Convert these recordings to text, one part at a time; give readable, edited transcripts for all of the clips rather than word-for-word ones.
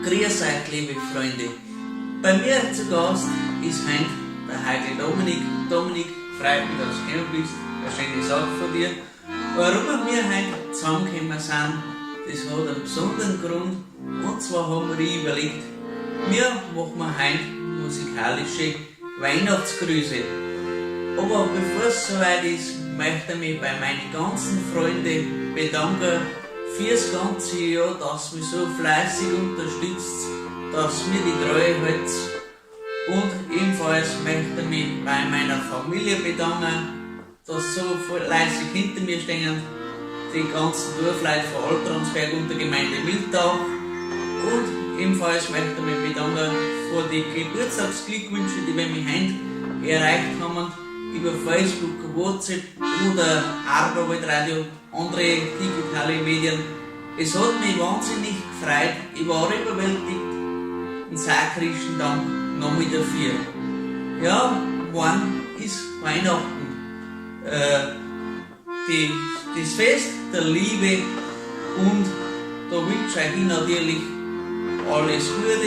Grüß euch, liebe Freunde. Bei mir zu Gast ist heute der Heigl Dominik. Dominik, freut mich, dass du gekommen bist. Eine schöne Sache von dir. Warum wir heute zusammengekommen sind, das hat einen besonderen Grund. Und zwar haben wir überlegt, wir machen heute musikalische Weihnachtsgrüße. Aber bevor es soweit ist, möchte ich mich bei meinen ganzen Freunden bedanken fürs ganze Jahr, dass mich so fleißig unterstützt, dass mir die Treue hält. Und ebenfalls möchte ich mich bei meiner Familie bedanken, dass so fleißig hinter mir stehen, die ganzen Dorfleute von Altrandsberg und der Gemeinde Miltach. Und ebenfalls möchte ich mich bedanken für die Geburtstagsglückwünsche, die wir mich heute erreicht haben, über Facebook, WhatsApp oder Arberwald Radio, andere digitale Medien. Es hat mich wahnsinnig gefreut, ich war überwältigt. Einen sakrischen Dank nochmal dafür. Ja, morgen ist Weihnachten. Das Fest der Liebe, und da wünsche ich euch natürlich alles Gute,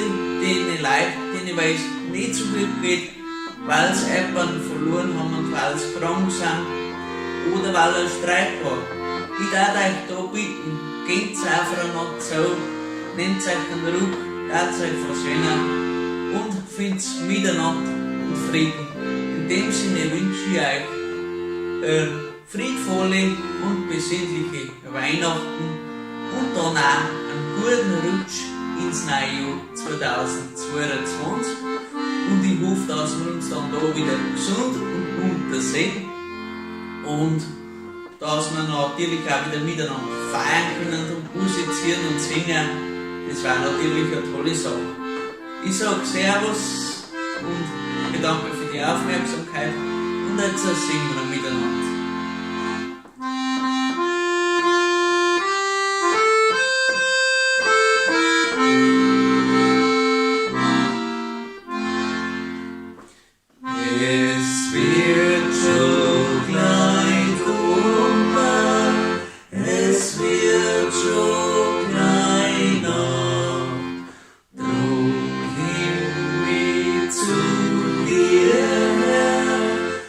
den Leuten, denen es nicht so gut geht, weil sie jemanden verloren haben und weil sie krank sind oder weil ein Streit war. Ich darf euch da bitten, geht aufeinander zu, nehmt euch einen Ruck, lasst euch versöhnen und findet miteinander und Frieden. In dem Sinne wünsche ich euch friedvolle und besinnliche Weihnachten und dann auch einen guten Rutsch ins neue Jahr 2022. Und ich hoffe, dass wir uns dann da wieder gesund und munter sehen und dass wir natürlich auch wieder miteinander feiern können und musizieren und singen. Das war natürlich eine tolle Sache. Ich sag Servus und bedanke mich für die Aufmerksamkeit und jetzt singen wir miteinander. Es wird schon gleich dunkel, es wird schon gleich Nacht, drum komm ich zu dir her,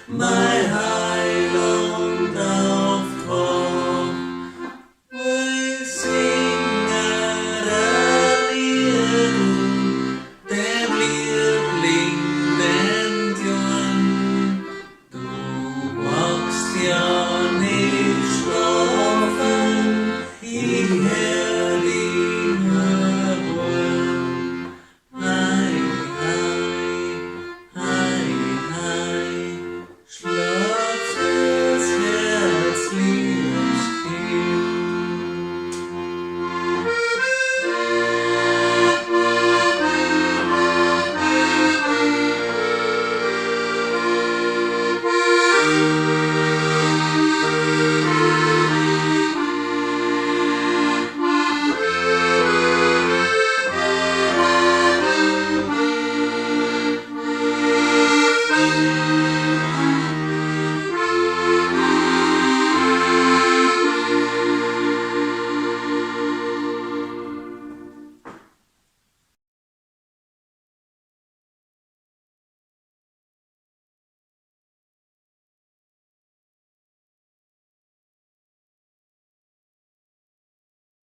mein Heiland auf d'Wacht. Wohl singen ein Lied dem Liebling, den Kleinen. Du magst ja